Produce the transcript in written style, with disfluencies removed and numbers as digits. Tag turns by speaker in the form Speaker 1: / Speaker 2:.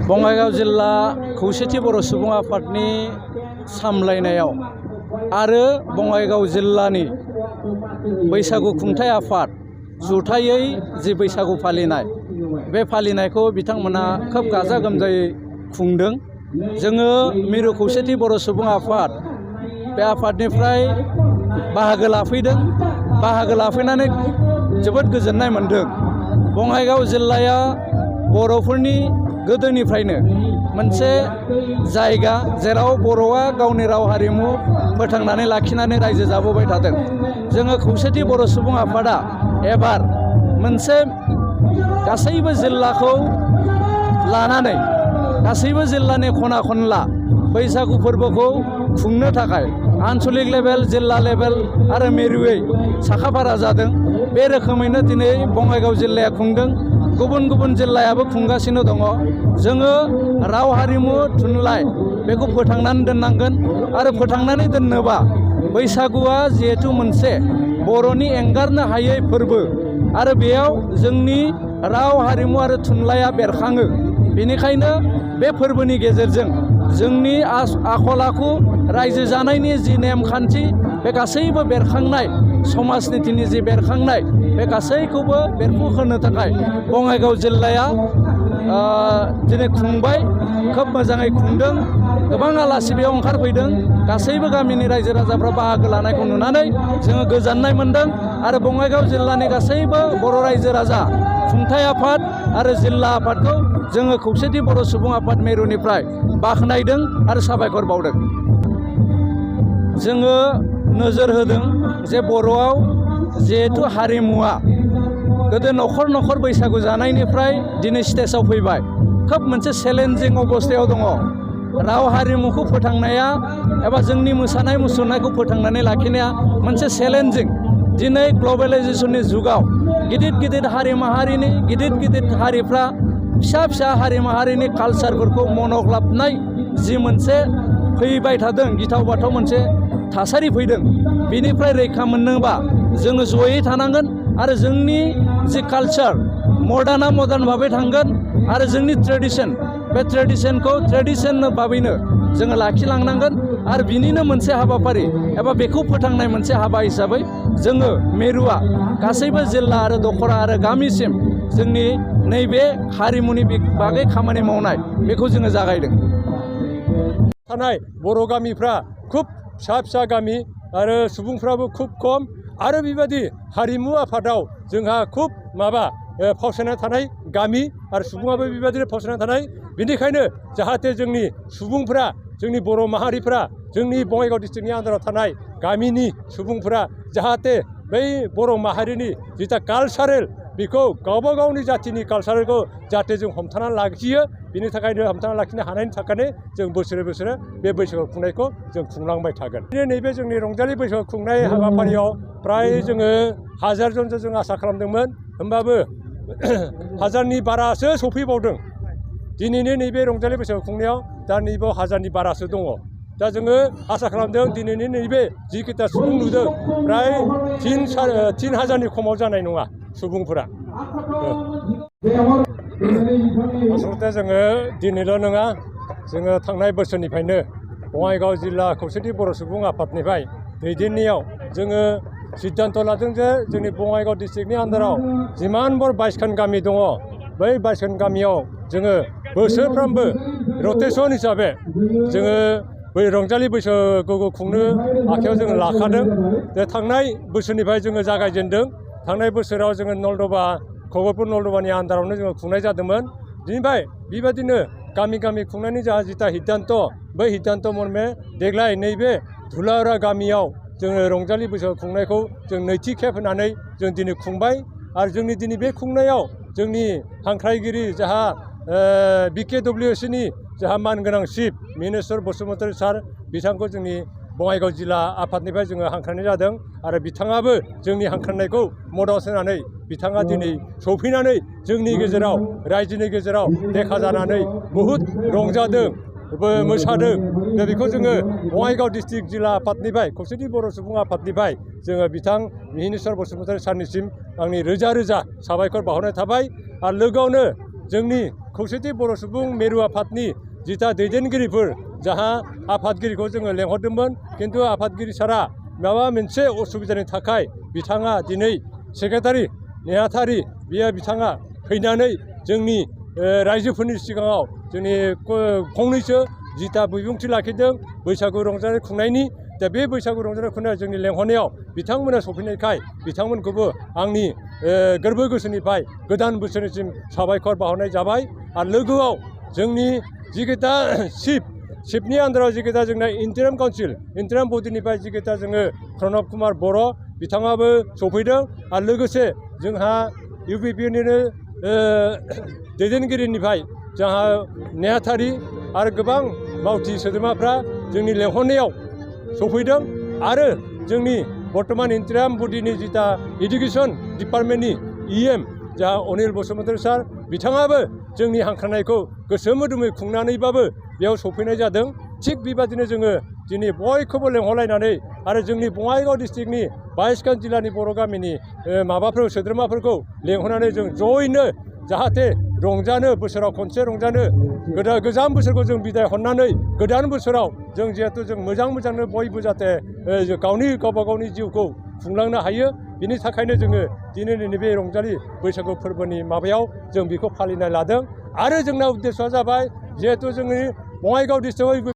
Speaker 1: बङाइगाव जिल्ला खौसेथि बर' सुबुं आफादनि सामलायनायाव आरो बङाइगाव जिल्लानि बैसागु खुंथाय आफाद जुथायै जि बैसागु फालिनाय बे फालिनायखौ बिथांमोना खोब गाजा गोमजायै खुंदों। जोङो मिरु खौसेथि बर' सुबुं आफाद बे आफादनिफ्राय बाहागो लाफैदों। बाहागो लाफैनानै जोबोद गोजोननाय मोन्दों। बङाइगाव जिल्लाया बर'फोरनि गोदोनिफ्रायनो मोनसे जायगा जेराव बर'आ गावनि राव हारिमु फोथांनानै लाखिनानै रायजो जाबोबाय थादों। जोङो खौसेथि बर' सुबुं आफादा एबार मोनसे गासैबो जिल्लाखौ लानानै गासैबो जिल्लानि खना खनला बैसागु फोरबोखौ खुंनो थाखाय आन्चलिक लेभेल, जिल्ला लेभेल आरो मिरुयै साखाफारा जादों। बे रोखोमैनो दिनै बङाइगाव जिल्लाया खुंदों। गुबुन गुबुन जिल्लायाबो खुंगासिनो दङ। जोङो राव हारिमु थुनलाइ बेखौ फोथांनानै दोननांगोन आरो फोथांनानै दोननोबा बैसागुआ जिहेथु मोनसे बर'नि एंगारनो हायै फोरबो आरो बेयाव जोंनि राव हारिमु आरो थुनलाइया बेरखाङो। बेनिखायनो बे फोरबोनि गेजेरजों जोंनि आखल आखु रायजो जानायनि जि नेमखान्थि बे गासैबो बेरखांनाय, समाजनिथिनि जि बेरखांनाय बे गासैखौबो बेरखांहोनो थाखाय बङाइगाव जिल्लाया दिनै खुंबाय। खोब मोजाङै खुंदों। गोबां आलासि बेयाव ओंखारफैदों। गासैबो गामिनि रायजो राजाफ्रा बाहागो लानायखौ नुनानै जोङो गोजोननाय मोन्दों आरो बङाइगाव जिल्लानि गासैबो बर' रायजो राजा, खुंथाय आफाद आरो जिल्ला आफादखौ जोङो खौसेथि बर' सुबुं आफाद मिरुनिफ्राय बाख्नायदों आरो साबायखर बावदों। जोङो नोजोर होदों जे बर'आव जिहेथु हारिमुवा गोदो न'खर न'खर बैसागु जानायनिफ्राय दिनै स्टेजाव फैबाय। खोब मोनसे चेलेन्जिं अबस्थायाव दङ। राव हारिमुखौ फोथांनाया एबा जोंनि मोसानाय मुसुरनायखौ फोथांनानै लाखिनाया मोनसे चेलेन्जिं। दिनै ग्लबेलाइजेसननि जुगाव गिदिर गिदिर हारि माहारिनि गिदिर गिदिर हारिफ्रा फिसा फिसा हारि माहारिनि कालसारफोरखौ मनग्लाबनाय जि मोनसे फैबाय थादों, गिथाव बाथाव मोनसे थासारि फैदों। बेनिफ्राय रैखा मोननोबा जोङो जयै थानांगोन आरो जोंनि जि कालसार मडार्ना मडार्न भाबै थांगोन आरो जोंनि ट्रेडिसन बे ट्रेडिसनखौ ट्रेडिसन भाबैनो जोङो लाखिलांनांगोन। आरो बिनिनो मोनसे हाबाफारि एबा बेखौ फोथांनाय मोनसे हाबा हिसाबै जोङो मिरुआ गासैबो जिल्ला आरो दख'रा आरो गामिसिम जोंनि नैबे हारिमुनि बागै खामानि मावनाय बेखौ जोङो जागायदों।
Speaker 2: थानाय बर' गामिफ्रा खुब फिसा फिसा गामि आरो सुबुंफ्राबो खुब खम आरो बेबायदि हारिमु आफादाव जोंहा खुब फावसायना थानाय गामि आरो सुबुङाबो बेबायदिनो फावसायना थानाय। बेनिखायनो जाहाथे जोंनि सुबुंफ्रा, जोंनि बर' माहारिफ्रा, जोंनि बङाइगाव डिस्ट्रिक्टनि आन्दाराव थानाय गामिनि सुबुंफ्रा जाहाथे बै बर' माहारिनि जिथा कालसारेल बेखौ गावबा गावनि जाथिनि कालसारखौ जाहाथे जों हमथानानै लाखियो। बिनि थाखायनो हमथाना लाखिनो हानायनि थाखायनो जों बोसोरे बोसोरे बे बैसागु खुंनायखौ जों खुंलांबाय थागोन। नैबे जोंनि रंजालि बैसागु खुंनाय हाबाफारियाव फ्राय जोङो 1000 जनसो जों आसा खालामदोंमोन। होमबाबो 1000नि बारासो सफैबावदों। दिनैनि नैबे रंजालि बैसागु खुंनायाव दा नैबे 1000नि बारासो दङ। दा जोङो आसा खालामदों दिनैनि नैबे जिखिथा सुबुं नुदों फ्राय 3000नि खमाव जानाय नङा सुबुंफोरा। आसलथे जोङो दिनैल' नङा, जोङो थांनाय बोसोरनिफ्रायनो बङाइगाव जिल्ला खौसेथि बर' सुबुं आफादनिफ्राय दैदेननायाव जोङो सिद्धान्त लादों जे जोंनि बङाइगाव डिस्ट्रिक्टनि आन्दाराव जिमान बर 22खान गामि दङ, बै 22खान गामियाव जोङो बोसोरफ्रोमबो रटेसन हिसाबै जोङो बै रंजालि बैसागुखौ खुंनो आखायाव जोङो लाखादों। जे थांनाय बोसोरनिफ्राय जोङो जागायजेनदों। थांनाय बोसोराव जोङो नलदबा, खगरपुर नलदबानि आन्दारावनो जोङो खुंनाय जादोंमोन। बिनिफ्राय बेबायदिनो गामि गामि खुंनायनि जोंहा जिथा हिद्दान्त, बै हिद्दान्त मर्मे देग्लाय नैबे धुलाउरा गामियाव जोङो रंजालि बैसागु खुंनायखौ जों नैथि खेब होनानै जों दिनै खुंबाय। आरो जोंनि दिनै बे खुंनायाव जोंनि हांख्रायगिरि जाहा BKWCनि जाहा मानगोनां चिफ मिनेस्वर बसुमतारी सार, बिथांखौ जोंनि बङाइगाव जिल्ला आफादनिफ्राय जोङो हांख्रायनाय जादों। आरो बिथाङाबो जोंनि हांख्रायनायखौ मदद होनानै बिथाङा दिनै सौफैनानै जोंनि गेजेराव, रायजोनि गेजेराव देखा जानानै बहुद रंजादों, मोसादों। दा बेखौ जोङो बङाइगाव डिस्ट्रिक्ट जिल्ला आफादनिफ्राय, खौसेथि बर' सुबुं आफादनिफ्राय जोङो बिथां मिनेस्वर बसुमतारी सारनिसिम आंनि रोजा रोजा साबायखर बावहरनाय थाबाय। आरो लोगोआवनो जोंनि खौसेथि बर' सुबुं मिरु आफादनि जिथा दैदेनगिरिफोर जाहा आफादगिरिखौ जोङो लेंहरदोंमोन खिन्थु आफादगिरि सारा माबा मोनसे असुबिदानि थाखाय बिथाङा दिनै सेक्रेटारि नेहाथारि बिथाङा फैनानै जोंनि रायजोफोरनि सिगाङाव जोंनि फंनैसो जिथा बिबुंथि लाखिदों बैसागु रंजानाय खुंनायनि दा बे बैसागु रंजानाय खुंनायाव जोंनि लेंहरनायाव बिथांमोना सफैनायखाय बिथांमोनखौबो आंनि गोरबो गोसोनिफ्राय गोदान बोसोरनिसिम साबायखर बावहरनाय जाबाय आरो लोगोआव जोंनि जिखिथा चिफनि आन्दाराव जिखिथा जोंना इन्टारिम काउन्सिल इन्टारिम बडिनिफ्राय जिखिथा जोङो प्रणब कुमार बर' बिथाङाबो सफैदों आरो लोगोसे जोंहा इउपिपिनिनो दैदेनगिरिनिफ्राय जोंहा नेहाथारि आरो गोबां मावथि सोद्रोमाफ्रा जोंनि लेंहरनायाव सफैदों आरो जोंनि बर्तमान इन्टारिम बडिनि जिथा इडुकेसन डिपार्टमेन्टनि EM जाहा अनिल बसुमतारी सार बिथाङाबो जोंनि हांख्रायनायखौ गोसो मोदोमै खुंनानैबाबो बेयाव सफैनाय जादों थिग बेबादिनो जोङो दिनै बयखौबो लेंहरलायनानै आरो जोंनि बङाइगाव डिस्ट्रिक्टनि 22खान जिल्लानि बर' गामिनि सोद्रोमाफोरखौ लेंहरनानै जों जयैनो जाहाथे रंजानो बोसोराव खनसे रंजानो गोजाम बोसोरखौ जों बिदाय हरनानै गोदान बोसोराव जों जिहेथु जों मोजांनो बयबो जाहाथे गावबा गावनि जिउखौ खुंलांनो हायो बिनि थाखायनो जोङो दिनैनि नैबे रंजालि बैसागु फोरबोनि माबायाव जों बेखौ फालिनाय लादों आरो जोंना उद्देश्यआ जाबाय जिहेथु जोंनि बङाइगाव डिस्ट्रिक्टआव